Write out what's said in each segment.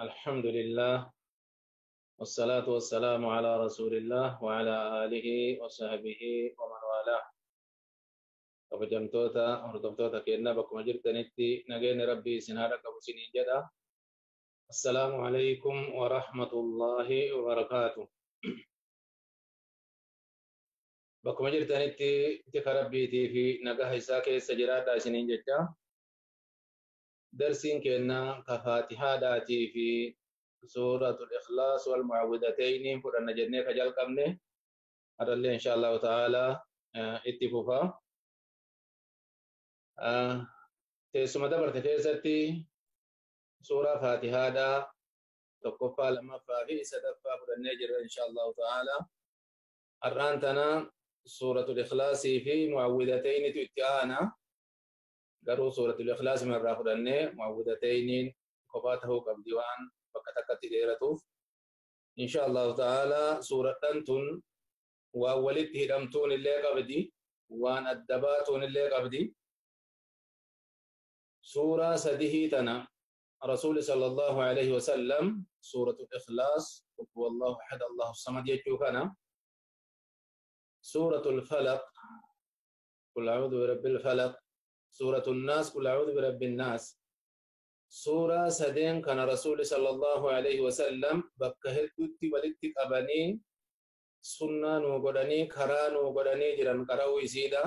الحمد لله والصلاة والسلام على رسول الله وعلى آله وصحبه ومن والاه. Kabajamtoota hordoftoota keenya bakkuma jirtanitti nageenya rabbii isin haadha qabu isiniin jedha. Assalaamu alaykum wa rahmatullaahi wa barakaatu. Bakkuma jirtanitti tika rabbiitii fi nagaha isaa keessa jiraadha isiniin jecha. Darsiin keenya ka faatihaadhaatii fi suuratul ikhlaas wal mu'awwidatayni fudhanna jennee ka jalqabne har'allee insha Allahu ta'ala itti fufa. Teessuma dabarte keessatti suuraa faatihaadhaa tokkoffaa, lammaffaa fi sadaffaa fudhannee jirra insha Allahu ta'ala. Har'aan tana suuratul ikhlaasii fi mu'awwidataynitu itti aana. Garuu suuratul ikhlaasii irraa fudhannee mu'awwidatayniin kophaa ta'uu qabdi waan bakka takkatti dheeratuuf. Insha Allahu ta'ala suuradhaan tun waan walitti hidhamtuun illee qabdi, waan adda baatuun illee qabdi. Suuraa sadihii tana Rasuuli sallallahu alaihi wasallam suuratul ikhlaas, qul huwallahu ahad, Allahu samad jechuu kana, suuratul falaq, qul a'uudhu birabbil falaq, suuratul naas, qul a'uudhu birabbin naas. Suuraa sadeen kana Rasuuli sallallahu alaihi wasallam bakka hedduutti walitti qabanii sunnaa nuu godhanii karaa nuu godhanii jiran qara'uu isiidha.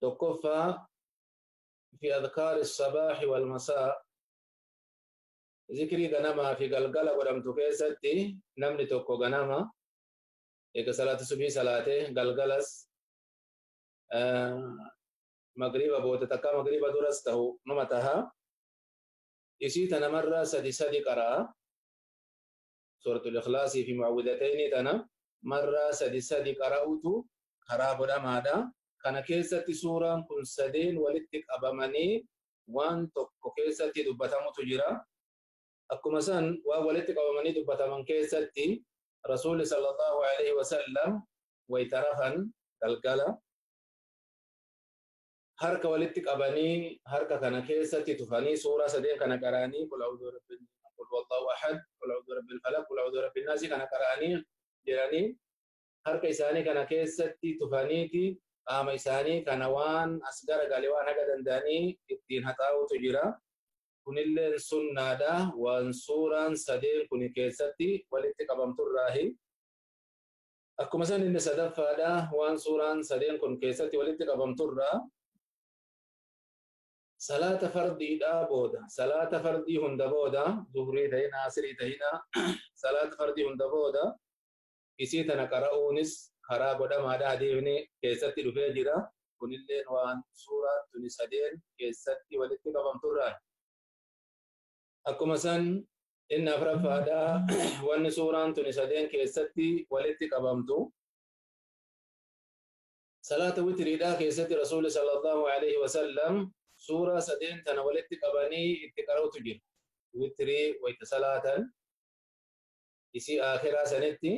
Tokkoffaa fi adkaari sabaahi wal masaa, zikrii ganamaa fi galgala godhamtu keessatti namni tokko ganama eega salaata subii salaatee galgalas magriba booda takka magriba duras ta'u numa taha isii tana marraa sadi sadi qara'a. Suuratul ikhlaasii fi mu'awwidatayni tana marraa sadi sadi qara'utu karaa godhamaadha. Kana keessatti suuraan kun sadeen walitti qabamanii waan tokko keessatti dubbatamutu jira. Akkuma san waan walitti qabamanii dubbataman keessatti Rasuulli sallallahu alaihi wasallam waytarafan galgala harka walitti qabanii harka kana keessatti tufanii suuraa sadeen kana qara'anii qul a'uudhu birabbil qul huwallahu ahad, qul a'uudhu birabbil falaq, qul a'uudhu birabbin naas kana qara'anii jedhanii harka isaanii kana keessatti tufaniiti qaama isaanii kana waan as garagale waan haga danda'anii ittiin haxaa'utu jira. Kunilleen sunnaadha waan suuraan sadeen kun keessatti walitti qabamturraahi. Akkuma san inni sadaffaadha waan suuraan sadeen kun keessatti walitti qabamturraa salaata fardiidhaa booda, salaata fardii hunda booda, zuhrii ta'ina, asirii ta'ina, salaata fardii hunda booda isii tana qara'uunis karaa godhamaadha adeemni keessatti dhufee jira. Kunilleen waan suuraan tuni sadeen keessatti walitti qabamturraa. Akkuma san inni afuraffaadha wanni suuraan tuni sadeen keessatti walitti qabamtu. Salaata witiriidhaa keessatti Rasuulli sallallahu alaihi wasallam suuraa sadeen tana walitti qabanii itti qara'utu jira. Witirii wayita salaatan isii akhiraa sanitti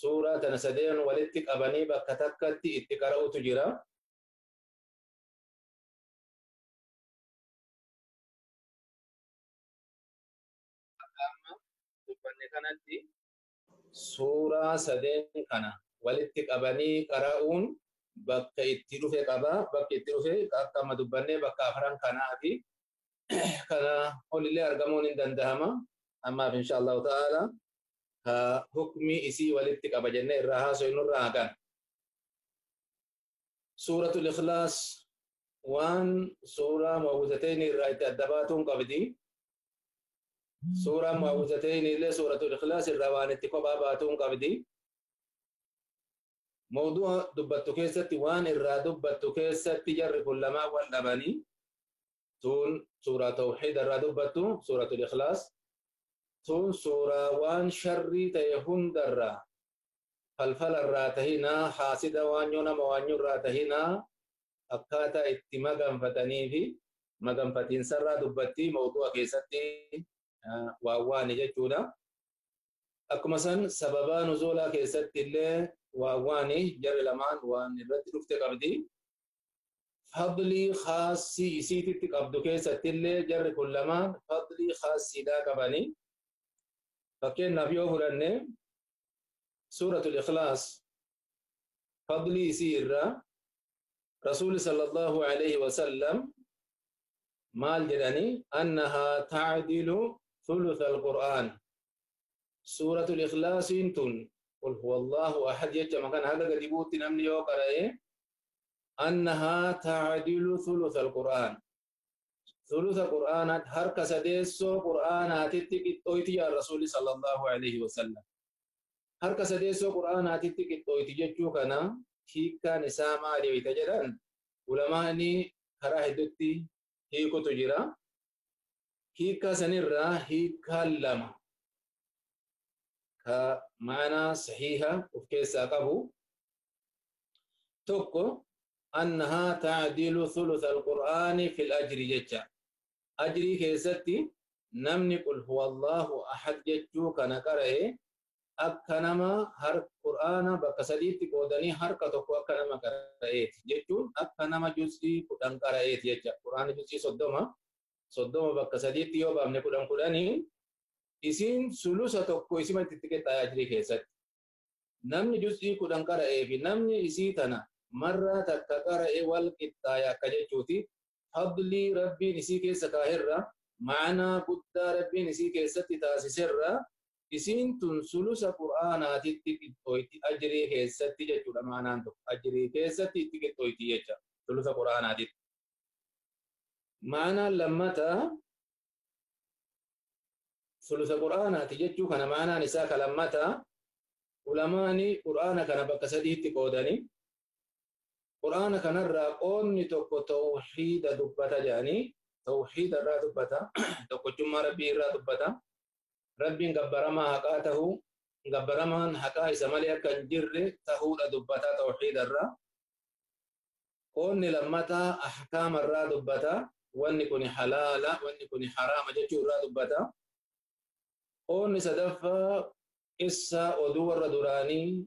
suuraa tana sadeen walitti qabanii bakka takkatti itti qara'utu jira. Amma dubbanne kanatti suuraa sadeen kana walitti qabanii qara'uun bakka itti dhufe qaba. Bakki itti dhufe akka amma dubbannee bakka afran kanaa fi kana olillee argamuun hin danda'ama. Ammaaf insha Allahu ta'ala ka hukmi isii walitti qaba jennee irraa haasofnu irraa hagan. Suuratul Ikhlaas waan suuraa mu'awwizatayni irraa itti adda baatuun qabdi. Suuraa mu'awwizatayni illee suuratul Ikhlaas irraa waan itti kophaa baatuun qabdi. Mawdu'a dubbattu keessatti waan irraa dubbattu keessatti jarri kun lamaan wal dhabanii tun suuraa tawxiida irraa dubbattu suuratul Ikhlaas, tun suuraa waan sharrii ta'e hundarraa falfala irraa tahinaa, haasida waanyoo nama waanyoo irraa tahinaa akkaataa itti maganfatanii fi maganfatiinsarraa dubbatti mawdu'a keessatti waan waani jechuudha. Akkuma san sababaa nuzuulaa keessatti illee waan waani jarri lamaan waan irratti dhufte qabdi. Fadlii khaasii isiititti qabdu keessatti illee jarri kun lamaan fadlii khaasiidhaa qabanii. Fakkeenyaaf yoo fudhanne suuratul Ikhlaas fadlii isii irraa Rasuulli sallallahu alayhi wasallam maal jedhanii annahaa ta'dilu thulutha al-Qur'aan. Suuratul Ikhlaasiin tun qul huwallahu ahad jecha makan haga gadi buutti namni yoo qara'e annahaa ta'dilu thulutha al-Qur'aan. Thulutha Qur'aanaat harka sadeessoo Qur'aanaatitti qixxooyti yaa Rasuulli sallallahu alayhi wasallam. Harka sadeessoo Qur'aanaatitti qixxooyti jechuu kana hiikkaan isaa maali wayita jedhan ulamaani karaa hedduutti hiikutu jira. Hiikkaa sanirraa hiikkaan lama ka ma'anaa sahiiha of keessaa qabu. Tokko annahaa ta'dilu thulutha al-Qur'aani fil ajri jecha. Ajrii keessatti namni qul huwallahu ahad jechuu kana qara'e akka nama Qur'aana bakka sadiitti qoodanii harka tokko akka nama qara'eeti jechuun akka nama juz'ii 10 qara'eeti jecha. Qur'aana juz'ii 30 bakka sadiitti yoo baafne 10 10 isiin sulusa tokko isimatti itti qixxaa'e ajrii keessatti. Namni juz'ii 10 qara'ee fi namni isii tana marraa takka qara'e wal qixxaa'e akka jechuuti. Fadlii Rabbiin isii keessa kaa'erra, ma'anaa guddaa Rabbiin isii keessatti taasiserra, isiin tun sulusa Qur'aanaatitti qixxooyti ajrii keessatti jechuudha. Ma'anaan tokko ajrii keessatti itti qixxooyti jecha sulusa Qur'aanaatitti. Ma'anaan lammataa sulusa Qur'aanaati jechuu kana ma'anaan isaa ka lammataa ulamaani Qur'aana kana bakka sadiitti qoodanii Qur'aana kanarraa qoodni tokko tawhiida dubbata jedhanii tawhiida irraa dubbata, tokkochummaa Rabbii irraa dubbata. Rabbiin gabbaramaa haqaa tahuu, gabbaramaan haqaa isa malee akka hin jirre tahuudha dubbata tawhiida irraa. Qoodni lammataa ahkaama irraa dubbata, wanni kun halaala, wanni kun haraama jechuu irraa dubbata. Qoodni sadaffaa qissa oduu warra duraanii,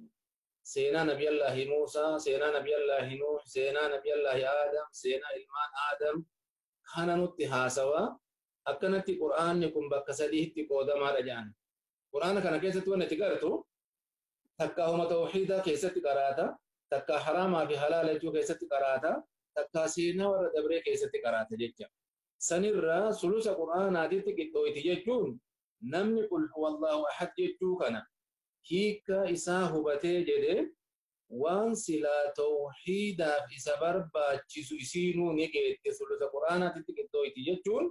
seenaa Nabiyallaahi Muusaa, seenaa Nabiyallaahi Nuuh, seenaa Nabiyallaahi Aadam, seenaa ilmaan Aadam kana nutti haasawaa. Akkanatti Qur'aanni kun bakka sadiitti qoodamaadha jedhan. Qur'aana kana keessatti wanni itti gartu takkaa homa tawhiidaa keessatti qaraata, takkaa haraamaa fi halaala jechuu keessatti qaraata, takkaa seenaa warra dabree keessatti qaraata jecha. Sanirraa sulusa Qur'aanaatitti qixxooyti jechuun namni qul huwallahu ahad jechuu kana hiika isaa hubatee jedhe waan silaa tawhiidaaf isa barbaachisu isiinuu ni geette sulusa Qur'aanaatitti qixxooyti jechuun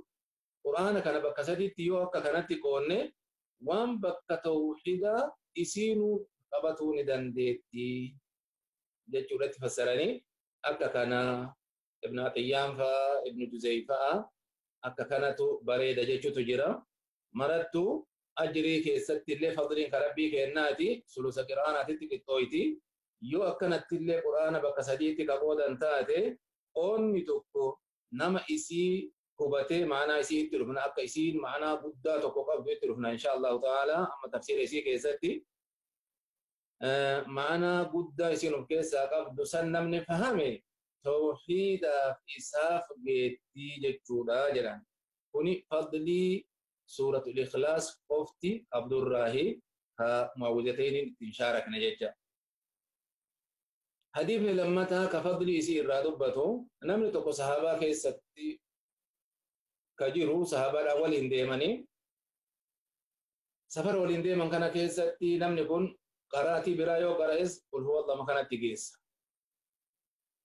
Qur'aana kana bakka sadiitti yoo akka kanatti qoonne waan bakka tawhiidaa isiinuu qabatuu ni dandeetti jechuudhatti fassaranii akka kana Ibn Atiyyaan fa'aa, Ibn Juzay fa'aa akka kanatu bareeda jechuutu jira. Marattuu ajrii keessatti illee fadliin ka Rabbii kennaati sulusa Qur'aanaatitti qixxooyti. Yoo akkanatti illee Qur'aana bakka sadiitti ka qoodan taate qoonni tokko nama isii hubatee ma'anaa isii itti dhufna, akka isiin ma'anaa guddaa tokko qabdu itti dhufna insha Allahu ta'ala amma tafsiira isii keessatti ma'anaa guddaa isiin of keessaa qabdu san namni fahame tawhiidaaf isaaf geettii jechuudha jedhan. Kuni fadlii suuratul Ikhlaas qofti qabdurraahi ka muawwizatayniin ittiin shaarakne jecha. Hadiifni lammataa ka fadlii isii irraa dubbatu namni tokko sahaabaa keessatti ka jiru sahaabaadhaan waliin deemanii safara waliin deeman kana keessatti namni kun qaraatii biraa yoo qara'es qul huwallahu kanatti geessa.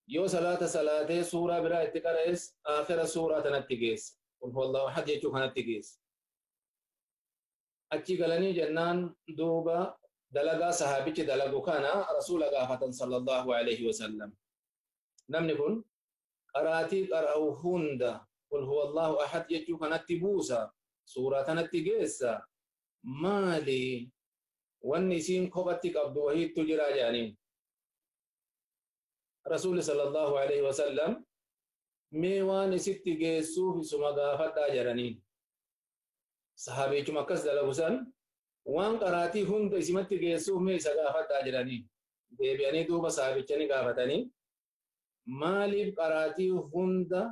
Yoo salaata salaatee suuraa biraa itti qara'es aakhira suuraa tanatti geessa. Qul huwallahu ahad jechuu kanatti geessa. Achi galanii jennaan duuba dalagaa sahaabichi dalagu kana rasuula gaafatan sallallahu alayhi wasallam. Namni kun qaraatii qara'u hunda qul huwallahu ahad jechuu kanatti buusa, suuraa tanatti geessa, maali wanni isiin kophatti qabdu wahiittu jira jedhaniin. Rasuulli sallallahu alayhi wasallam mee waan isitti geessuuf isuma gaafadhaa jedhaniin. Sahaabichuma akkas dalagu san waan qaraatii hunda isimatti geessuuf mee isa gaafadhaa jedhaniin. Deebi'anii duuba sahaabicha ni gaafatanii. Maaliif qaraatii hunda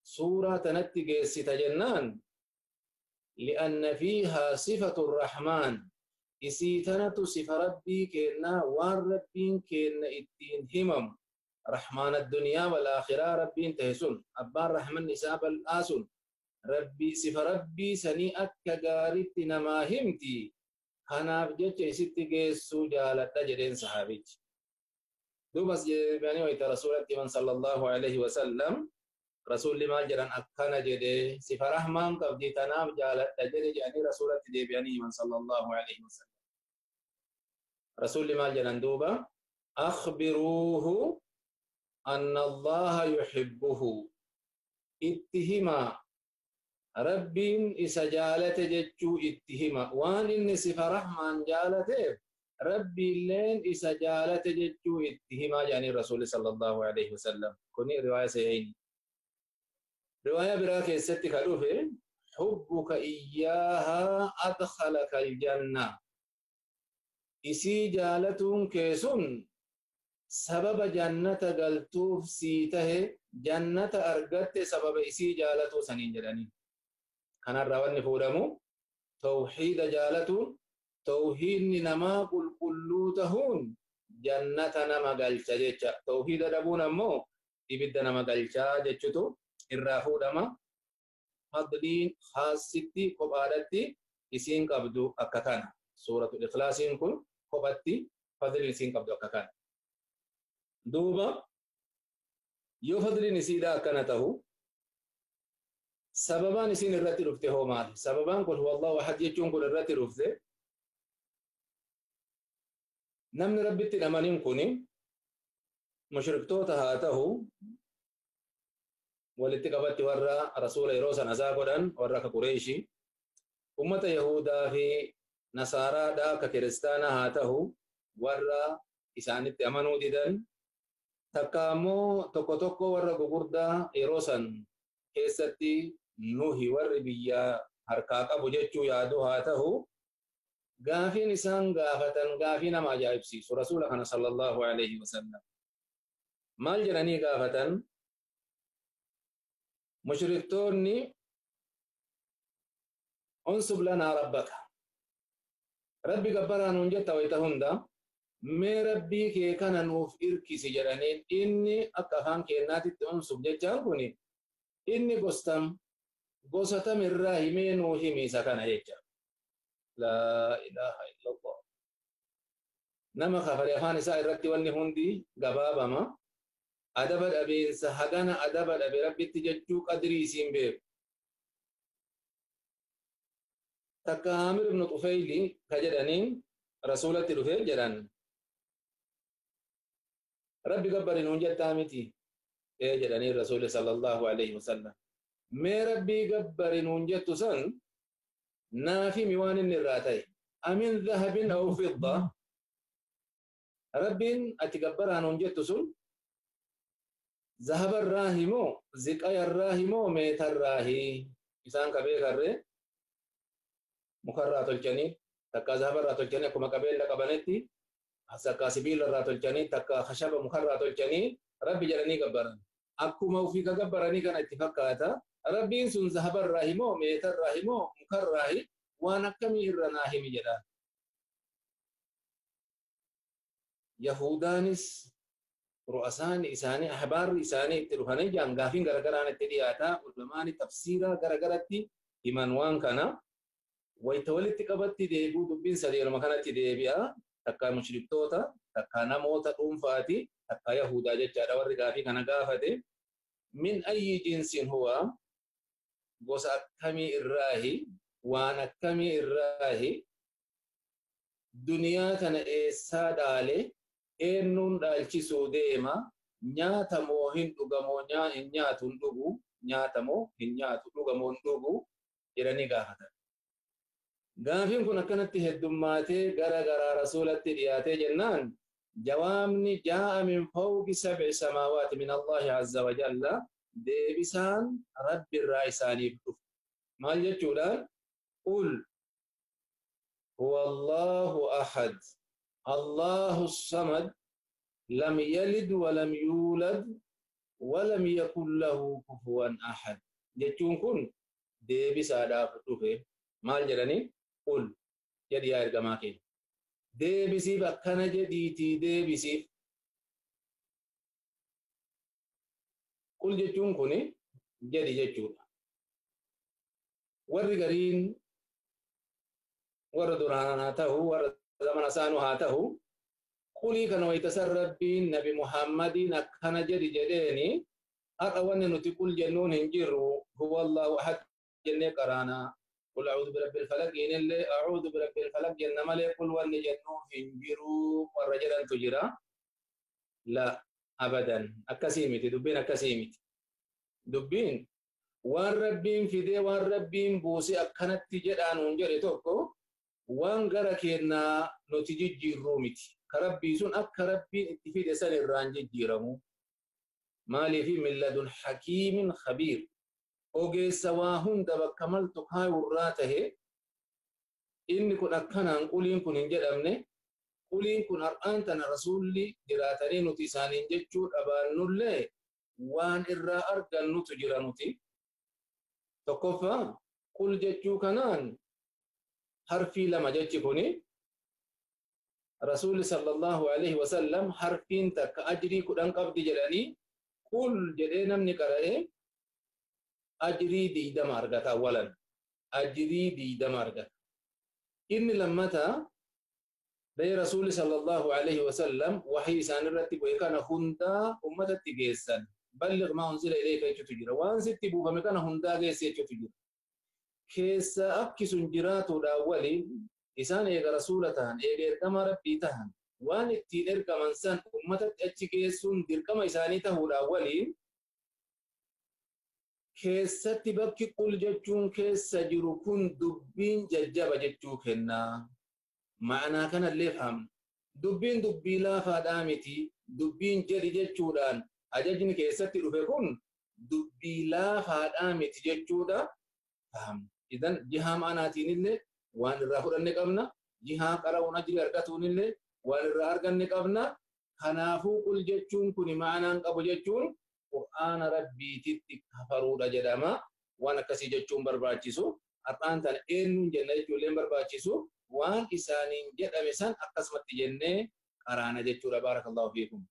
suuraa tanatti geessita jennaan, li'anna fiihaa sifatu rahmaan, isii tanatu sifa Rabbii kennaa, waan Rabbiin kenna ittiin himamu, rahmaan addunyaa wal aakhiraa Rabbiin tahe sun, abbaan rahmanni isaa bal'aa sun, Rabbii sifa Rabbii sanii akka gaaritti namaa himti. Kanaaf jecha isitti geessuu jaaladha jedheen sahaabichi. Duubas deebi'anii wayita Rasuulatti himan sallallahu alaihi wasallam, Rasuulli maal jedhan? Akkana jedhee, sifa rahmaan qabdi, tanaaf jaaladha jedhe jedhanii Rasuulatti deebi'anii himan sallallahu alaihi wasallam. Rasuulli maal jedhan duuba? Akhbiruuhu anna Allaha yuhibbuhu. Itti himaa, Rabbiin isa jaalate jechuu itti hima. Waan inni sifa rahmaan jaalateef Rabbiilleen isa jaalate jechuu itti himaa jedhanii Rasuulli sallallahu alaihi wasallam. Kuni riwaaya sahihaini. Riwaaya biraa keessatti ka dhufe, hubbuka iyyaahaa adkhalaka aljanna. Isii jaalatuun kee sun sababa jannata galtuuf sii tahe, jannata argatte sababa isii jaalatuu saniin jedhanii. Kanarraa wanni fuudhamu, tawhiida jaalatuun, tawhiidni namaa qulqulluu tahuun jannata nama galcha jecha. Tawhiida dhabuun ammoo ibidda nama galchaa jechutu irraa fuudhama. Fadliin khaasitti kophaadhatti isiin qabdu akka kana. Suuratul Ikhlaasiin kun kophatti fadliin isiin qabdu akka kana. Duuba yoo fadliin isiidha akkana tahu, sababaan isiin irratti dhufte hoo maali? Sababaan kun huwallahu ahad jechuun kun irratti dhufte, namni Rabbitti hin amanin kuni mushriktoota haa tahu, walitti qabatti warra Rasuula yeroo san azaa godhan, warra akka Qureeshii, ummata Yahudaa fi Nasaaraadha akka Kiristaanaa haa tahu, warra isaanitti amanuu didan, takka ammoo tokko tokko warra gugurdaa yeroo san keessatti nuhi warri biyya harkaa qabu jechuu yaadu haa tahu, gaafiin isaan gaafatan gaafii nama ajaa'ibsiisu. Rasuula kana sallallahu alaihi wasallam maal jedhanii gaafatan mushriktoonni? Unsub lanaa rabbaka, Rabbi gabbaraa nuun jetta wayita hunda, mee Rabbii kee kana nuuf irkisi jedhaniin. Inni akka afaan keennaatitti unsub jechaan kun inni gostam gosa tamirraa himee nuu himi isa kana jecha. Laa ilaaha illallah. Nama kafare afaan isaa irratti wanni hundi gabaabama. Adaba dhabeensa hagana adaba dhabe Rabbitti jechuu qadrii isiin beeku. Takka Aamir ibnu Xufeyli ka jedhaniin Rasuulatti dhufee jedhan, Rabbi gabbari nuun jettaa miti? Ee jedhanii Rasuuli sallallahu alaihi wasallam. Mee Rabbii gabbari nuun jettu san naaf himi, waan inni irraa ta'e. Amin dhahabin aw fidda? Rabbiin ati gabbaraa nuun jettu sun zahaba irraa himoo, ziqaya irraa himoo, meetarraa? Isaan ka beekarree mukarraa tolchanii, takka zahaba irraa tolchanii, akkuma qabeenya qabanitti, takka sibiila irraa tolchanii, takka khashaba mukarraa tolchanii Rabbi jedhanii gabbaran. Akkuma ofii ka gabbaranii kana itti fakkaata. Rabbiin sun zahaba irraa himoo, meetarraa himoo, mukarraa, waan akkamii irra naa himi jedha. Yahudaanis ru'asaan isaanii, ahbaarri isaanii itti dhufanii jiran, gaafiin garagaraan itti dhiyaata. Ulamaani tafsiiraa garagaratti himan waan kana. Wayita walitti qabatti deebi'uu, dubbiin sadeeruma kanatti deebi'a. Takka mushriktoota, takka namoota dhuunfaati, takka Yahudaa jechaadha warri gaafii kana gaafate. Min ayyi jinsin huwa? Gosa akkamii irraahi? Waan akkamii irraahi? Duniyaa tana eessaa dhaale? Eenyuun dhaalchisuu deema? Nyaata moo hin dhugamoo, hin nyaatu hin dhugu, nyaata moo hin nyaatu, dhugamoo hin dhugu jedhanii gaafatan. Gaafiin kun akkanatti heddummaatee gara garaa Rasuulatti dhiyaatee jennaan, jawaabni jaa'a min fawqi sab'i samaawaati min Allahi azza wa jalla, deebisaan Rabbi irraa isaaniif dhufu. Maal jechuudhaan? Qul huwa Allahu ahad, Allahu samad. Lam yalid wa lam yuulad wa lam yakun lahu kufuwan ahad. Jechuun kun deebisaadhaaf dhufe. Maal jedhanii? Qul jedhi yaa ergamaa keenya. Deebisiif akkana jedhiitii deebisiif. Qul jechuun kun jedhi jechuudha. Warri gariin warra duraan haa ta'u, warra zamana isaanuu haa ta'u, qulii kana wayita san Rabbiin Nabi Muhammadiin akkana jedhi jedheeni har'a wanni nuti qul jennuun hin jirru, huwa Allahu ahad jennee qaraanaa. Qul a'uudhu birabbil falaq illee a'uudhu birabbil falaq jenna malee qul wanni jennuun hin jiru warra jedhantu jira. La abadan akkasii miti, dubbiin akkasii miti. Dubbiin waan Rabbiin fidee waan Rabbiin buuse akkanatti jedhaanuun jedhe tokko waan gara keenyaa nuti jijjiirruu miti. Ka Rabbii sun akka Rabbiin itti fide san irraan jijjiiramu. Maaliif milladun hakiimin khabiir. Ogeessa waa hunda bakka maltu kaayurraa tahe inni kun akkanaan quliin kun hin jedhamne, quliin kun har'aan tana rasuulli jiraatanii nuti isaaniin jechuu dhabaannullee waan irraa argannutu jira nuti. Tokkoffaa qul jechuu kanaan harfii lama jechi kuni rasuulli sallallahu alaihi wasallam harfiin takka ajrii 10 qabdi jedhanii qul jedhee namni qara'ee ajrii 20 argata awwalan. Ajrii 20 argata. Inni lammataa bee rasuulli sallallahu alaihi wasallam wahii isaan irratti bu'e kana hundaa ummatatti geessan. Balligh maa unzila ilayka jechuutu jira. Waan sitti buufame kana hundaa geesse jechuutu jira. Keessa akki sun jiraatuudhaan waliin isaan eega rasuula tahan, eega ergama Rabbii tahan, waan ittiin ergaman san ummatatti achi geessuun dirqama isaanii tahuudhaan waliin keessatti bakki qul jechuun keessa jiru kun dubbiin jajjaba jechuu kennaa. Ma'anaa kanallee fahamna. Dubbiin dubbii laafaadhaa miti. Dubbiin jedhi jechuudhaan ajajni keessatti dhufe kun dubbii laafaadhaa miti jechuudha fahamna. Idan jihaa ma'anaatiin waan irraa fudhanne qabna. Jihaa qara'uun ajrii argatuun illee waan irraa arganne qabna. Kanaafuu qul jechuun kun ma'anaan qabu jechuun Qur'aana Rabbiititti kafaruudha jedhama. Waan akkasii jechuun barbaachisu. Har'aan tana eenyuun jenna jechuullee barbaachisu. Waan isaaniin jedhame san akkasumatti jennee qaraana jechuudha. Baarakallahu fiikum.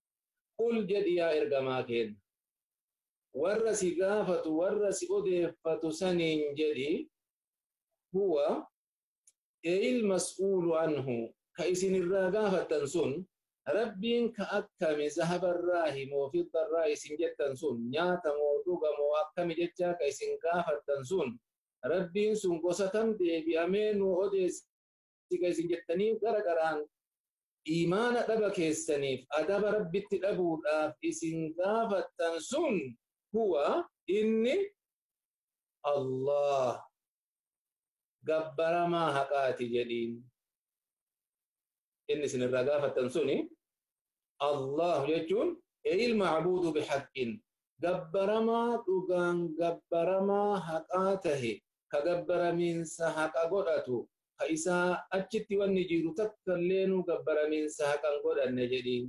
Qul jedhi yaa ergamaa keenya. Warra si gaafatu, warra si odeeffatu saniin jedhi huwa eyil mas'uulu anhu ka isinirraa gaafattan sun Rabbiin ka akkami zahabarraa himoo fiddarraa isin jettan sun nyaatamoo dhugamoo akkami jechaa ka isin gaafattan sun Rabbiin sun gosa kam deebi'amee nu odeessi ka isin jettanii gara garaan iimaana dhaba keessaniif adaba Rabbitti dhabuudhaaf isin gaafattan sun huwa inni Allah gabbaramaa haqaati jedhiin. Inni isin irraa gaafattan suni Allah jechuun eyil ma'buudu bihaqqin gabbaramaa dhugaan gabbaramaa haqaa tahe ka gabbaramiinsa haqa godhatu ka isaa achitti wanni jiru takka illeenuu gabbaramiinsa haqan godhanne jedhiin.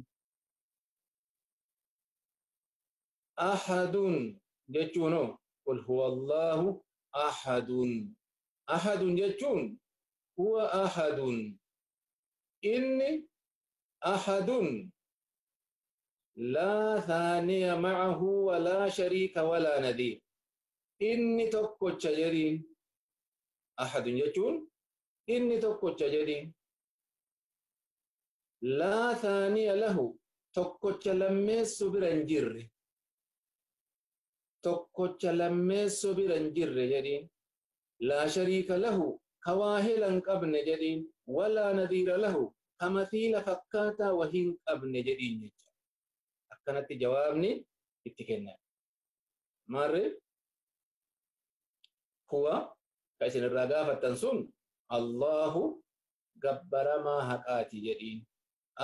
Ahadun jechuunoo qul huwa Allahu ahadun. Ahadun jechuun huwa ahadun. Inni ahadun laa thaaniya ma'ahu wa laa shariika wa laa nadiir. Inni tokkocha jedhiin. Ahadun jechuun inni tokkocha jedhiin. Laa thaaniya lahu tokkocha lammeessu bira hin jirre. Tokkocha lammeessu bira hin jirre jedhiin. Laa shariika lahu ka waa hela hin qabne jedhiin. Walaa nadiira lahu ka mathiila fakkaataa wa hin qabne jedhiin jecha. Akkanatti jawaabni itti kennan. Maarree huwa ka isin irraa gaafattan sun Allahu gabbaramaa haqaati jedhiin.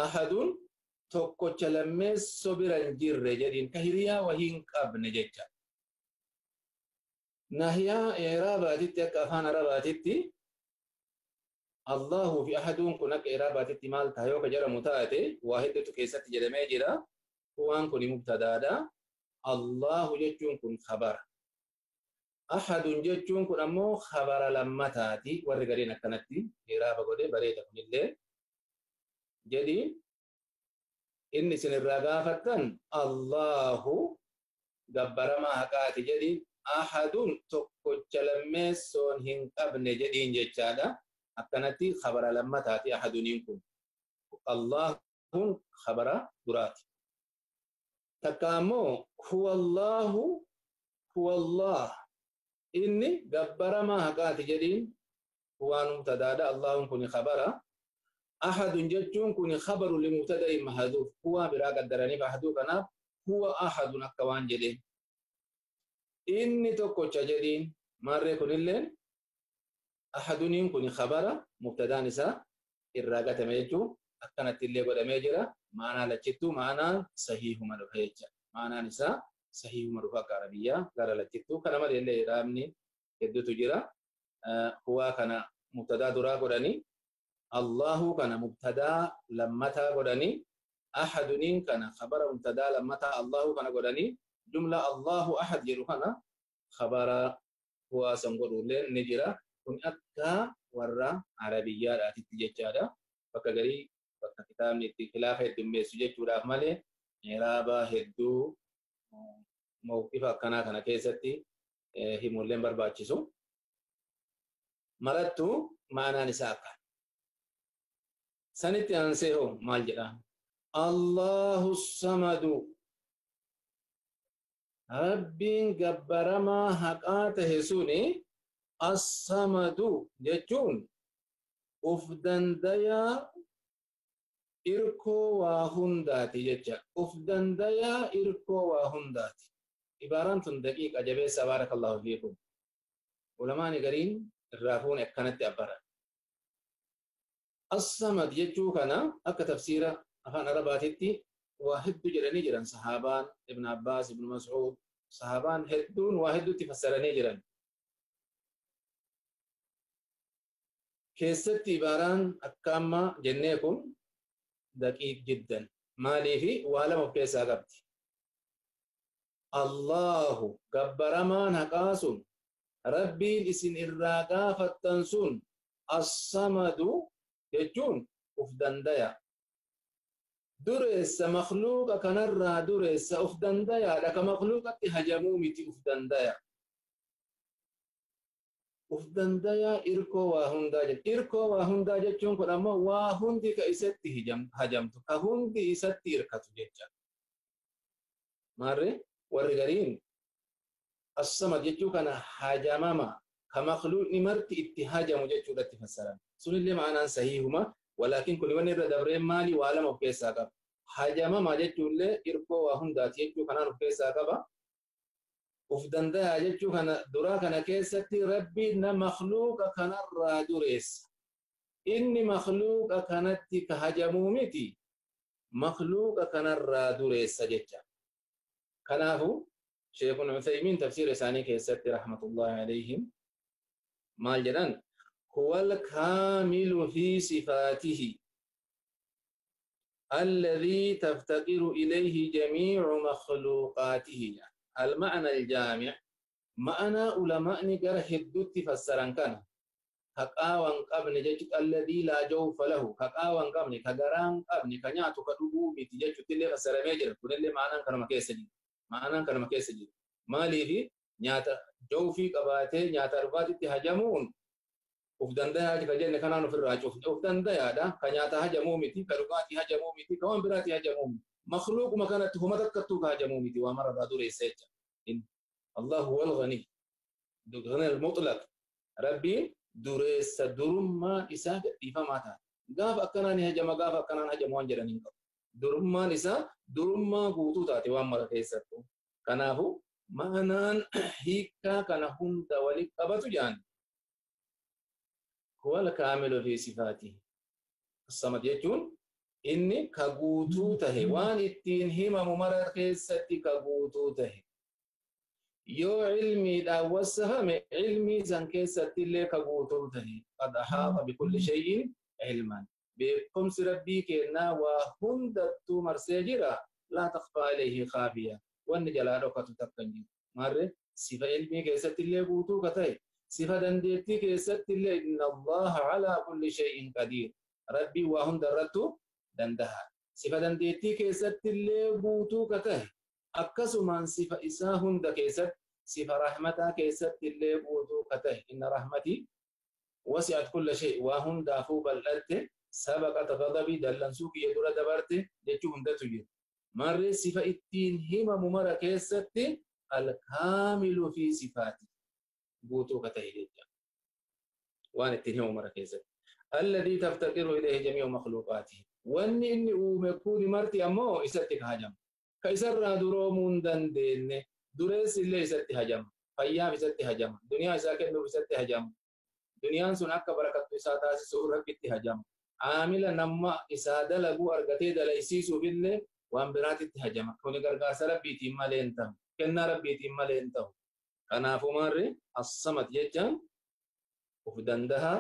Ahadun tokkocha lammeessoo bira hin jirre jedhiin ka hiriyaa wa hin qabne jecha. Nahiyaa eeraabaatitti akka afaan Arabaatitti Allahu fi ahaduun kun akka iraabaatitti maal ta'a yoo ka jedhamu taate waa hedduutu keessatti jedhamee jira. Huwaan kun mubtadaadha. Allahu jechuun kun khabara. Ahadun jechuun kun ammoo khabara lammataati. Warri gariin akkanatti iraaba godhee bareeda kunillee jedhi inni isin irraa gaafattan Allahu gabbaramaa haqaati jedhi ahadun tokkocha lammeessoon hin qabne jedhiin jechaadha. Akkanatti khabara lammataati ahaduniin kun. Allahun khabara duraati. Takka ammoo huwa Allahu huwa Allah inni gabbaramaa haqaati jedhiin huwaan mubtadaadha. Allahun kun khabara. Ahadun jechuun kun khabaru limubtada'in mahduuf huwa biraa qaddaraniif ahaduu kanaaf huwa ahadun akka waan jedheen. Inni tokkocha jedhiin maarree kunilleen ahaduniin kun khabara mubtadaan isaa irraa gatame jechuun akkanatti illee godhamee jira. Maanaa lachittuu maanaan sahiihuma dhufa jecha. Maanaan isaa sahiihuma dhufa akka arabiyyaa gara lachittuu kana malee illee iraabni hedduutu jira. Huwaa kana mubtadaa duraa godhanii Allahu kana mubtadaa lammataa godhanii ahaduniin kana khabara mubtadaa lammataa Allahu kana godhanii jumla Allahu ahad jedhu kana khabara huwaa san godhullee ni jira. Kun akka warra arabiyyaadhaatitti jechaadha. Bakka garii bakka kitaabni itti khilaafa heddummeessu jechuudhaaf malee iraaba hedduu mawqifa akkanaa kana keessatti himuulleen barbaachisu. Marattu maanaan isaa akka. Sanitti aansee hoo maal jedha? Allahu samadu. Rabbiin gabbaramaa haqaa tahe suni as-samadu jechuun uf dandayaa irkoo waa hundaati jecha. Uf dandayaa irkoo waa hundaati. Ibaaraan tun daqiiqa jabeessa baarakallahu fiikum. Ulamaani gariin irraa fuune akkanatti abbaran. As-samad jechuu kana akka tafsiira afaan Arabaatitti waa hedduu jedhanii jiran sahaabaan Ibn Abbaas, Ibn Mas'uud, sahaabaan hedduun waa hedduutti fassaranii jiran. Keessatti ibaaraan akka amma jennee kun daqiiq jiddan. Maaliifi waa lama of keessaa qabdi. Allahu gabbaramaan haqaa sun Rabbiin isin irraa gaafattan sun as-samadu jechuun uf dandaya. Dureessa makhluuqa kanarraa dureessa uf dandayaadha. Ka makhluuqatti hajamuu miti uf dandaya. Uf dandayaa irkoo waa hundaa jechuudha. Irkoo waa hundaa jechuun kun ammoo waa hundi ka isatti hajamtu, ka hundi isatti hirkatu jecha. Maarree warri gariin as-samad jechuu kana hajamama ka makhluuqni marti itti hajamu jechuudhatti fassaran. Sunillee ma'anaan sahiihuma. Walaakin kun wanni irra dabreen maali waa lama of keessaa qaba. Hajamama jechuullee irkoo waa hundaati jechuu kanaan of keessaa qaba. Uf dandayaa jechuu kana duraa kana keessatti Rabbiin na makhluuqa kanarraa dureessa. Inni makhluuqa kanatti ka hajamuu miti makhluuqa kanarraa dureessa jecha. Kanaafu Sheekun Uthaymiin tafsiira isaanii keessatti rahmatullahi alayhim maal jedhan? Huwal kaamilu fi sifaatihi alladhii taftaqiru ilayhi jamiicu makhluuqaatihi. المعنى الجامع معنى علماء نجر هدوت فسرن كان كقاوان قبل جت الذي لا جوف له كقاوان قبل كغران قبل كنياتو كدغو ميتي جت اللي فسر ميجر كن اللي معنى كان مكيسجي معنى كان مكيسجي مالي في نياتا جوفي قباته نياتا رباتي هجمون uf dandayaa ka jenne kanaan ofirraa cufne uf dandayaadha ka nyaata hajamuu miti ka dhugaatii hajamuu miti ka waan biraatii hajamuu miti makhluuquma kanatti huma takkattuu ka hajamuu miti waa mararraa dureessa jecha. Allahu huwal ghani ghani al-mutlaq. Rabbiin dureessa durummaan isaa gadhiifamaa taate. Gaafa akkanaan hajama gaafa akkanaan hajamu waan jedhan hin qabu. Durummaan isaa durummaa guutuu taate waan mara keessattuu. Kanaafuu ma'anaan hiikkaa kana hunda walitti qabatu jedhan. Huwal kaamilu fi sifaatihi. As-samad jechuun inni ka guutuu tahe waan ittiin himamu mara keessatti ka guutuu tahe. Yoo cilmiidhaan wassafame cilmii san keessatti illee ka guutuu tahe. Qad ahaata bikulli shay'in cilman. Beekumsi rabbii kennaa waa hundattuu marsee jira. Laa takfaa ilayhi khaafiya. Wanni jalaa dhokatu takka hin jiru. Maarre sifa ilmii keessatti illee guutuu ka ta'e. Sifa dandeettii keessatti illee inna Allaha calaa kulli shay'in qadiir. Rabbiin waa hunda irrattu danda'a. Sifa dandeettii keessatti illee guutuu ka ta'e. Akkasumaan sifa isaa hunda keessatti sifa rahmataa keessatti illee guutuu ka ta'e. Inna rahmatii wasi'at kulla shay waa hundaafuu bal'atte sabaqat ghadabii dallansuu kiyya dura dabarte jechuu hundatu jira. Marree sifa ittiin himamu mara keessatti alkaamilu fi sifaati guutuu ka ta'e jecha. Waan ittiin himamu mara keessatti. Alladii taftaqiru ilayhi jamii'u makhluuqaatihi. Wanni inni uume kuni marti ammoo isatti ka hajamu. Ka isarraa duroomuu hin dandeenye dureessi illee isatti hajama. Fayyaaf isatti hajama. Duniyaa isaa kennuuf isatti hajama. Duniyaan sun akka barakattu isaa taasisuuf rabbitti hajama. Aamila nama isaa dalaguu argatee dalaysiisuuf illee waan biraatitti hajama. Kuni gargaarsa rabbiitiin malee hin ta'u. Kennaa rabbiitiin malee hin ta'u. Kanaafuu maarri as-samad jechaan of danda'a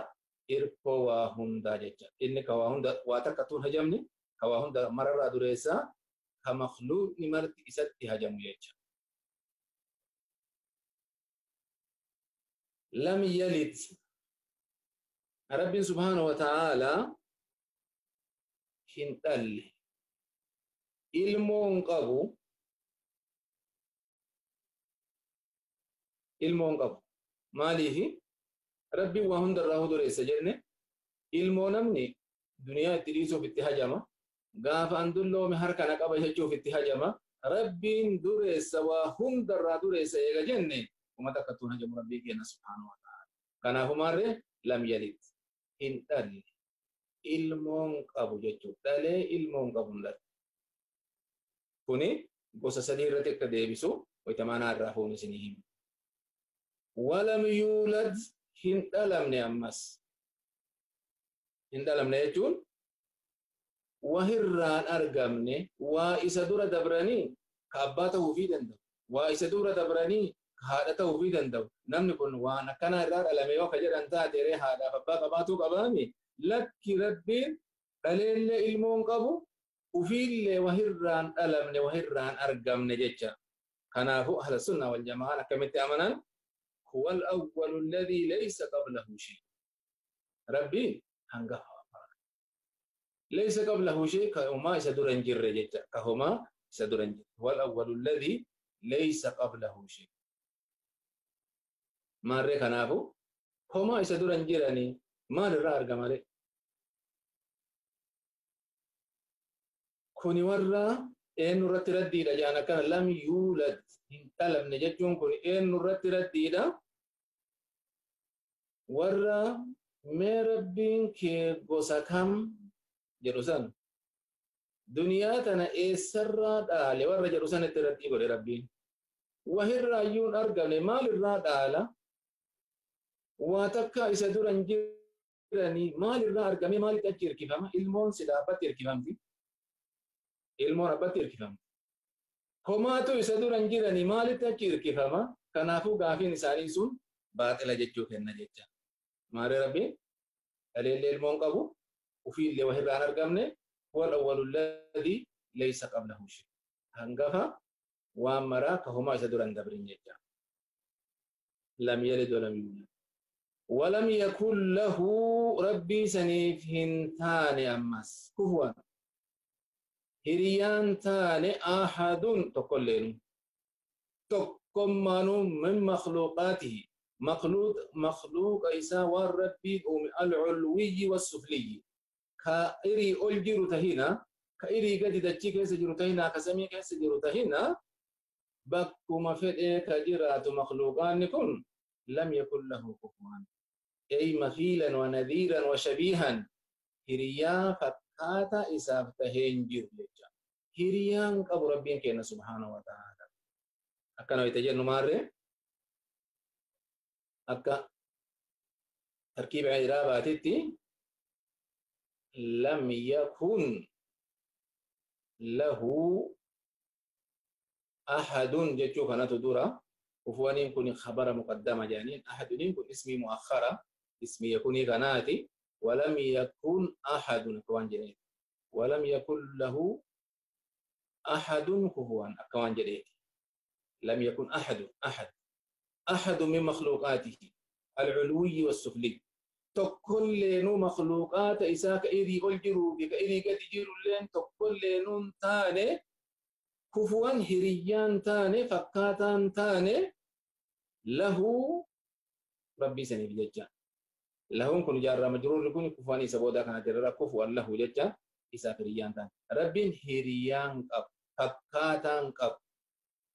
hirkoo waa hundaa jecha. Inni ka waa hunda waa takka tuun hajamni ka waa hunda mararraa dureessaa ka makhluuqni marti isatti hajamu jecha. Lam yalid. Rabbiin subhaanahu wa ta'aalaa hin dhalle. Ilmoo hin qabu. Ilmoo hin qabu. Maaliifi? Rabbiin waa hundarraa dureessa jenne ilmoo namni duniyaa itti dhiisuuf itti hajama. Gaafa an dulloome harka na qaba jechuuf itti hajama. Rabbiin dureessa waa hundarraa dureessa eega jenne uummata akkattuun hajamu rabbii kenna subhaanahu wa ta'ala. Kanaafuu maarree lam yalid hin dhalle. Ilmoon qabu jechuudha. Dhalee ilmoon qabu hin dhalle. Kuni gosa sadii irratti akka deebisu wayitamaanaa irraa fuun isinii himu. Walam yuulad hin dhalamne ammas. Hin dhalamne jechuun wahirraan argamne waa isa dura dabranii ka abbaa ta'uufii danda'u. Waa isa dura dabranii ka haadha ta'uufii danda'u. Namni kun waan akkanaa irraa dhalame yoo ka jedhan taate ree haadhaaf abbaa qabaatuu qabaami. Lakki rabbiin dhaleellee ilmoon qabu ufiillee wahirraan dhalamne wahirraan argamne jecha. Kanaafuu ahla sunna wal jamaan akkamitti amanan? Huwa al-awwalu alladhi laysa qablahu shay. Rabbiin hangafa. Laysa qablahu shay ka homaa isa dura hin jirre jecha. Ka homaa isa dura hin jirre. Huwa al-awwalu alladhi laysa qablahu shay. Maarree kanaafuu homaa isa dura hin jiranii maalirraa argama ree? Kuni warra eenyu irratti raddiidha jedhan akkana lam yuulad hin dhalamne jechuun kun eenyu irratti raddiidha? Warra mee rabbiin kee gosa kam jedhu san duniyaa tana eessarraa dhaale warra jedhu san itti raddii godhe rabbiin. Wahirraayyuu hin argamne maalirraa dhaala? Waa takka isa dura hin jiranii maalirraa argame maalitti achi hirkifama? Ilmoon silaa abbatti hirkifamti. Ilmoon abbatti hirkifamti. Homaatu isa dura hin jiranii maalitti achi hirkifama? Kanaafuu gaafiin isaanii sun baaxila jechuu kenna jecha. Maarree rabbiin dhaleellee ilmoon qabu ufiillee wahirraa hin argamne huwal awwalu alladhi laysa qablahu shay. Hangafa waan maraa ka homaa isa dura hin dabrin jecha. Lam yalid walam yuulad. Walam yakun lahu rabbii saniif hin taane ammas kufuwan. Hiriyaan taane ahadun tokkolleenu. Tokkommaanuu min makhluuqaatihi. Makhluuqa isaa waan rabbiin uume al-culwiyyi was-sufliyyi. Ka irii ol jiru tahina, ka irii gadi dachii keessa jiru tahina, ka samii keessa jiru tahina, bakkuma fedhee ka jiraatu makhluuqaanni kun lam yakun lahu kufuwan. Ay mathiilan wa nadhiiran wa shabiihan. Hiriyaa fakkaata isaaf tahee hin jiru jecha. Hiriyaan qabu rabbiin kenna subhaanahu wa ta'ala. Akkana wayita jennu maarree akka tarkiiba iraabaatitti lam yakun lahu ahadun jechuu kanatu dura كفوانين كن خبر مقدمة جانين أحدين كن اسمي مؤخرة اسمي يكون غناتي ولم يكن أحد كوان جنيت ولم يكن له أحد كفوا كوان جنيت لم يكن أحد أحد أحد من مخلوقاته العلوي والسفلي تكل نو مخلوقات إساك إذي ألجرو بك إذي قد جيرو لين تكل نون تاني كفوا هريان تاني فكاتان تاني له ربي سني بججا لهم كن جار مجرور كن كفواني سبودا كان جرى كفوا له ججا إساك هريان تاني ربي هريان قب فكاتان قب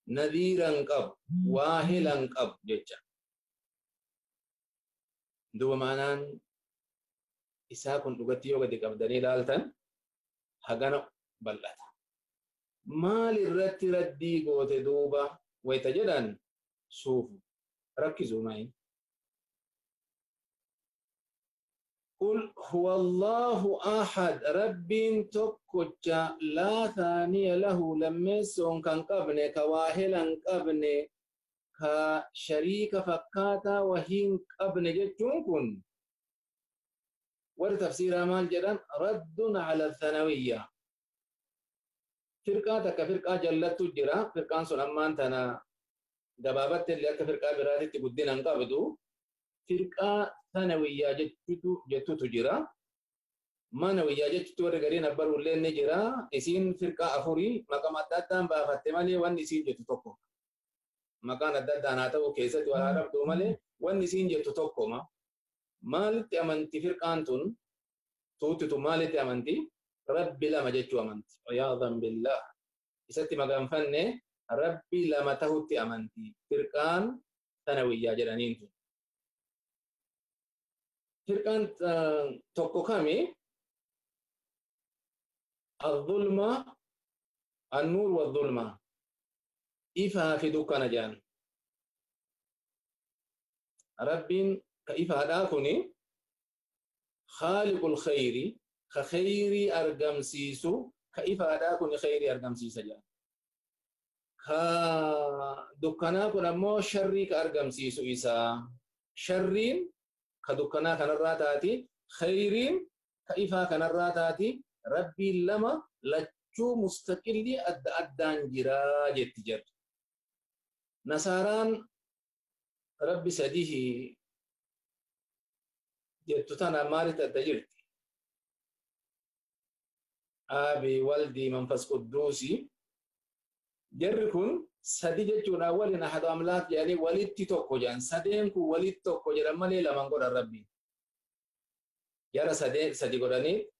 نذيرا قب واهلا قب ججا دوما معنان isaa kun dhugatti yoo gadi qabdanii ilaaltan hagana bal'ata. Maal irratti raddii goote duuba wayita jedhan suufu rakkisuu maayin. Qul huwa Allahu ahad rabbiin tokkocha laa thaaniya lahu lammeessoon kan qabne ka waahila hin qabne ka shariika fakkaataa wahiin qabne jechuun kun warri tafsiiraa maal jedhan raddun ala thanawiyya firqaa takka firqaa jallattu jira firqaan sun ammaan tana gabaabatti illee akka firqaa biraatitti guddina hin qabdu firqaa thanawiyyaa jettutu jira manawiyyaa jechuutu warri gariin abbaruullee ni jira isiin firqaa afurii maqama adda addaan baafatte malee wanni isiin jettu tokko maqaan adda addaan haa ta'u keessatti wal haa dhabduu malee wanni isiin jettu tokkoma maalitti amanti firqaan tun tuuttitu maalitti amanti rabbi lama jechuu amanti iyaadan billah isatti maganfanne rabbi lama tahutti amanti firqaan tanawiyyaa jedhaniin tun firqaan tokko kami الظلمة النور والظلمة إفا في دكان جان ربين كإفا داكني خالق الخير كخير أرقم سيسو كإفا داكني خير أرقم سيسا جان كدكنا كنا مو شري كأرقم سيسو إسا شرين كدكنا كان الراتاتي خيرين كإفا كان الراتاتي ربي لما لچو مستقلي أد أدان جرا جت جر نصاران ربي سديه جتتنا مارت الدجرت أبي والدي منفس قدوسي جركن سدي جتون أولين أحد أملاك يعني ولدت توكو جان سدينكو ولدت توكو جان مالي لمن قد ربي يرى سدي سدي قدني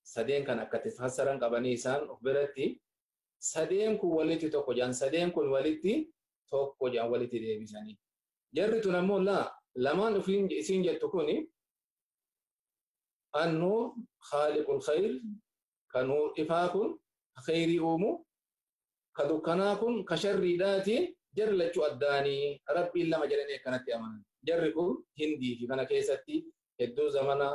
sadeen kan akka itti fassaran qabanii isaan of biratti sadeen kun walitti tokko jedhan sadeen kun walitti tokko jedhan walitti deebisanii. Jarri tun ammoo laa lamaan ofiin isiin jettu kuni annuur khaaliqul khayr ka nuur ifaa kun ka khayrii uumu ka dukkanaa kun ka sharriidhaati jarri lachuu addaanii rabbiin lama jedhanii akkanatti amanan. Jarri kun hindii fi kana keessatti hedduu zamana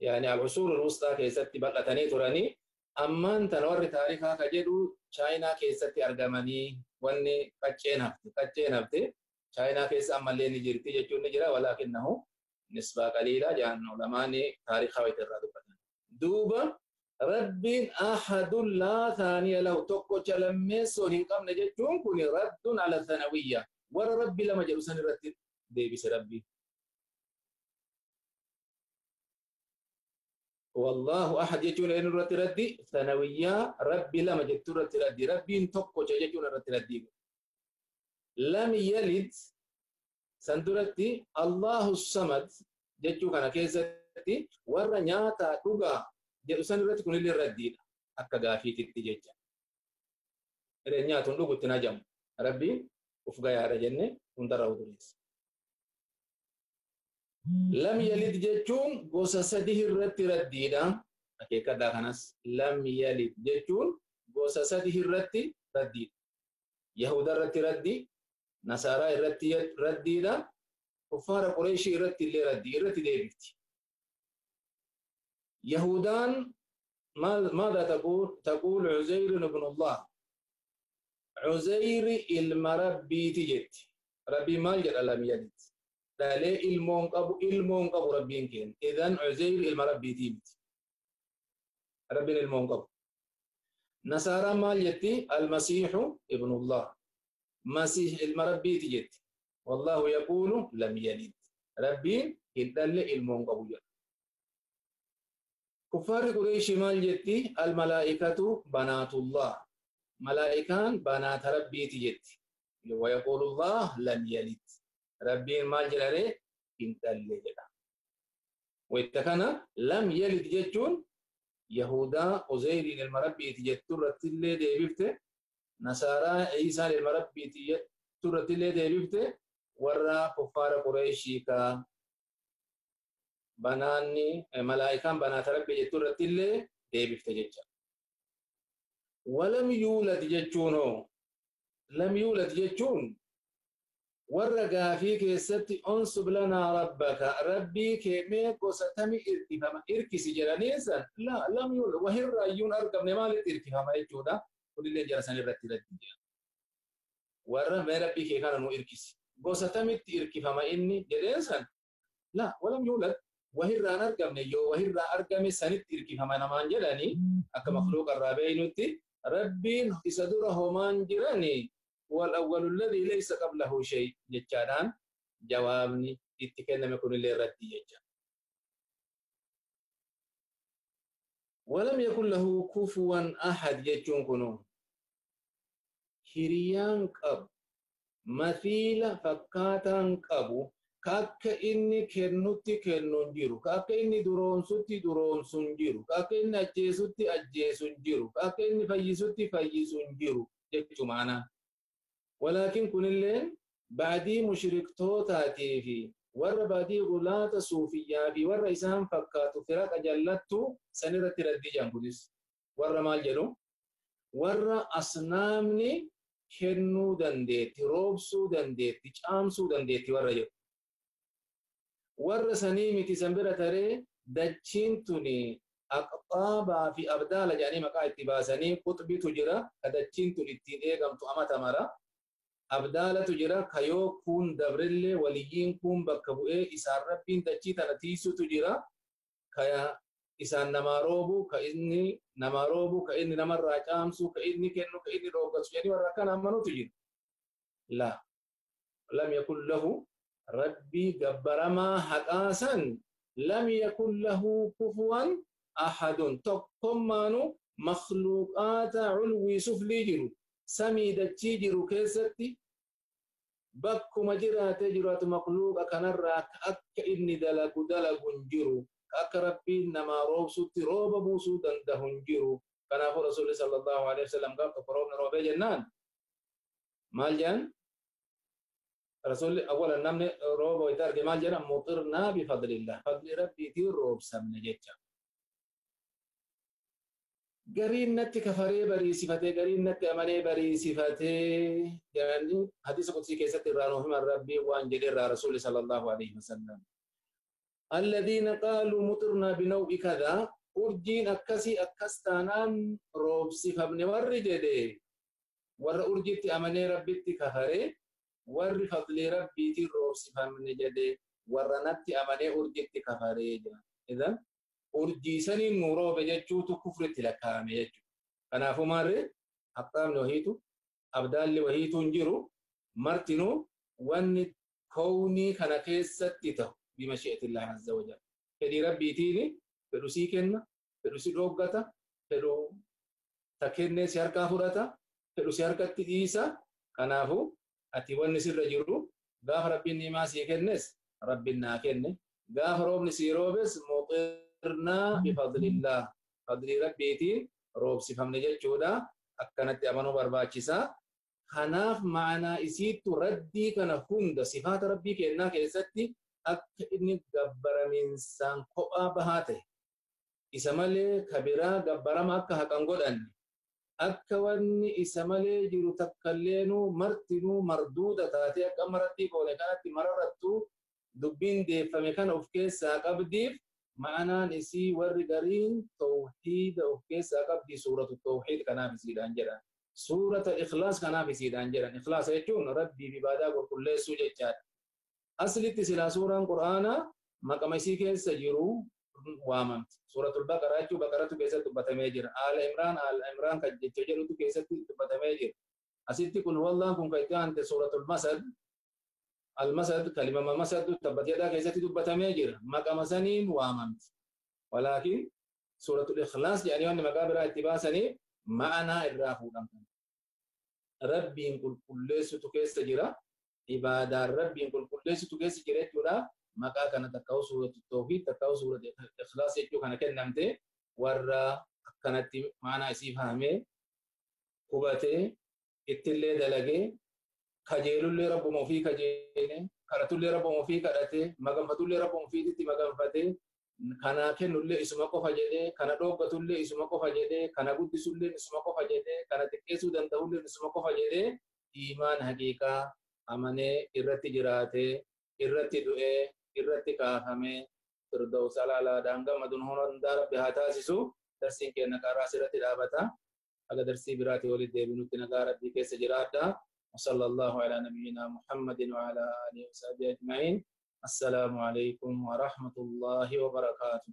يعني العصور الوسطى كيستي بلتني تراني أمان تنور تاريخها كجدو چاينا كيستي أرجماني وني كتشين هفتي كتشين هفتي چاينا كيس أما اللي نجرتي جتون نجرا ولكنه نسبة قليلة جان علماء تاريخها ويترادو بتن دوبا رب أحد لا ثاني له توكو تلمس وهنقم نجتون كوني رد على الثانوية ور ربي لما جلسني رد ديبس ربي والله أحد يجون إن رد ردي ثانوية ربي لما جت رد ردي ربي انتقو يجون رد ردي لم يلد سندرتي الله الصمد جتو كان كيزتي ورا نياتا توغا جلسان رد كن اللي ردي أكا غافي تتجج رنياتون دوغو تنجم ربي وفقا يا رجنة وندرا ودريس لم يلد جتون غوسا سديه الرد رديدا أكيد دا خنس لم يلد جتون غوسا سديه الرد رديد يهود الرد ردي نصارى الرد رديدا كفار قريش الرد اللي ردي الرد ديبت يهودان ماذا تقول؟ تقول عزير بن الله Cuzayri ilma rabbiiti jetti. Rabbiin maal jedha? Lam yalid. Dhalee ilmoon qabu, ilmoon qabu rabbiin keenya. Idan Cuzayri ilma rabbiitii miti. Rabbiin ilmoon qabu. Nasaaraan maal jetti? Almasiixu ibnullah. Masiih ilma rabbiiti jetti. Wallahu yaquulu lam yalid. Rabbiin hin dhalle, ilmoon qabu jedha. Kuffaarri Qureeshii maal jetti? Almalaa'ikatu banaatullah. Malaa'ikaan banaata rabbiiti jetti. ويقول الله لم يلد. ربي maal jedhare? Hin dhalle jedha. Wayta kana lam yalid jechuun Yahudaa Uzayriin ilma rabbiiti jettu irrattillee deebifte, Nasaaraa Iisaan ilma rabbiiti jettu irrattillee deebifte, warra kuffaara Qureeshii ka banaanni malaa'ikaan banaata rabbii jettu irrattillee deebifte jecha. Walam yuulad jechuun hoo? Lam yuulad jechuun warra gaafii keessatti unsub lanaa rabbaka, rabbii kee mee gosa tami irkifama irkisi jedhanii san, la lam yuulad, wahirraayyuun argamne, maalitti irkifama jechuudha. Kunillee jara san irratti raddi jedha. Warra mee rabbii kee kana nu irkisi, gosa tamitti irkifama inni jedheen san, la walam yuulad, wahirraan argamne, yoo wahirraa argame sanitti irkifama namaan jedhanii akka makluuqa irraa beeynutti rabbiin isa dura homaan jiranii wal awwalu alladhi laysa qablahu shay jechaadhaan jawaabni itti kenname kunillee irratti jecha. Walam yakun lahu kufuwan ahad jechuun kunuu hiriyaan qabu, mathiila fakkaataan qabu, ka akka inni kennutti kennu hin jiru, ka akka inni duroomsutti duroomsu hin jiru, ka akka inni ajjeesutti ajjeesu hin jiru, ka akka inni fayyisutti fayyisu hin jiru jechuu maanaa. Walaakin kunilleen baadii mushriktootaatii fi warra baadii gulaata suufiyyaa fi warra isaan fakkaatu firaqa jallattu sanirratti raddii jedhan. Kunis warra maal jedhu? Warra asnaamni kennuu dandeetti, roobsuu dandeetti, caamsuu dandeetti warra jedhu. Warra sanii miti, san bira taree dachiin tuni aqxaabaa fi abdaala jedhanii maqaa itti baasanii, quxbitu jira ka dachiin tun ittiin eegamtu amata mara. Abdaalatu jira ka yoo kun dabrillee waliyyiin kun bakka bu'ee isaan rabbiin dachii tana tiisutu jira, ka isaan namaa roobu, ka inni namaa roobu, ka inni namarraa caamsu, ka inni kennu, ka inni dhooggatu jedhanii warra akkana amanutu jira. La lam yakun lahu, rabbii gabbaramaa haqaasan lam yakun lahu kufuwan ahadun, tokkommaanu makhluuqaata culwii suflii jiru, samii dachii jiru keessatti bakkuma jiraatee jiraatu makhluuqa kanarraa akka inni dalagu dalagu hin jiru, akka rabbiin namaa roobsutti rooba buusuu danda'u hin jiru. Kanaafuu rasuulli sallallahu alaihi wasallam gaaf tokko roobni roobee jennaan maal jedhan rasuulli? Awwalan namni rooba wayita arge maal jedhan? Muxirnaa bifadlillah, fadli rabbiitiin roobsamne jecha. Gariin natti kafaree bariisifatee, gariin natti amanee bariisifatee jedhanii hadiisa qudsii keessatti irraa nuuf himan. Rabbii waan jedhe irraa rasuulli sallallahu alaihi wasallam: الذين قالوا مطرنا بنوء كذا, urjiin akkasii akkas taanaan roobsifamne warri jedhe, warra urjitti amanee rabbitti kafare. Warri fadlii rabbiitiin roobsifamne jedhe warra natti amanee urjitti kafaree jira. Idan urjii saniin nu roobe jechuutu kufritti lakkaa'ame jechuudha. Kanaafuu maarree aqxaabni wahiitu, abdaalli wahiitu hin jiru. Martinuu wanni kownii kana keessatti ta'u bimashi'atillah azza wa jalla. Fedhii rabbiitiini fedhu sii kenna, fedhu si dhooggata, fedhu ta kennee si harkaa fudhata, fedhu si harkatti dhiisa. Kanaafuu ati wanni sirra jiru gaafa rabbiin ni'imaa sii kennes rabbiin naa kenne, gaafa roobni sii roobes muxirnaa bifadlillah, fadlii rabbiitiin roobsifamne jechuudha. Akkanatti amanuu barbaachisaa. Kanaaf ma'anaa isiittu raddii kana hunda sifaata rabbii kennaa keessatti akka inni gabbaramiinsaan kophaa bahaa ta'e, isa malee kabiraa gabbarama akka haqan godhanne, akka wanni isa malee jiru takkalleenuu martinuu marduuda taatee akka marattii goone kanatti mararrattuu dubbiin deeffame kana of keessaa qabdiif ma'anaan isii warri gariin tawhiida of keessaa qabdi, suuratu tawhiid kanaaf isiidhaan jedha. Suurata Ikhlaas kanaaf isiidhaan jedhan. Ikhlaas jechuun Rabbiif ibaadaa qulqulleessuu jechaadha. Aslitti silaa suuraan Qur'aanaa maqama isii keessa jiru waamamti. Suuratul Baqaraa jechuun Baqaratu keessatti dubbatamee jira. Aala Imraan, Aala Imraan kan jecha jedhutu keessatti dubbatamee jira. Asitti kun wallaan kun kan itti aante Suuratul Masad, Al-Masad kalimama Masad tabbat yadaa keessatti dubbatamee jira. Maqama saniin waamamti. Walaakin Suuratul Ikhlaas jedhanii wanni maqaa biraa itti baasanii ma'anaa irraa fuudhan. Rabbiin qulqulleessutu keessa jira. Ibaadaan Rabbiin qulqulleessutu keessa jira jechuudha. Maqaa kana takkaa'u Suuratul Tawhiid, takkaa'u Suuratul Ikhlaas jechuu kana kennamte warra akkanatti ma'anaa isii fahamee hubatee ittillee dalagee kajeelullee Rabbuma ofii kajeelee, kadhatullee Rabbuma ofii kadhatee, maganfatullee Rabbuma ofiititti maganfatee, kana kennullee isuma qofa jedhee, kana dhooggatullee isuma qofa jedhee, kana guddisullee isuma qofa jedhee, kana xiqqeessuu danda'ullee isuma qofa jedhee, iimaan haqiiqaa amanee irratti jiraatee, irratti du'ee, irratti kaafamee, Firdaws alaalaadhaan gammaduun hundaa Rabbi haa taasisu. Darsiin keenya karaa asirratti dhaabata. Haga darsii biraatii walitti deebinutti nagaa Rabbii keessa jiraadha. وصلى الله على نبينا محمد وعلى آله وصحبه أجمعين. السلام عليكم ورحمة الله وبركاته.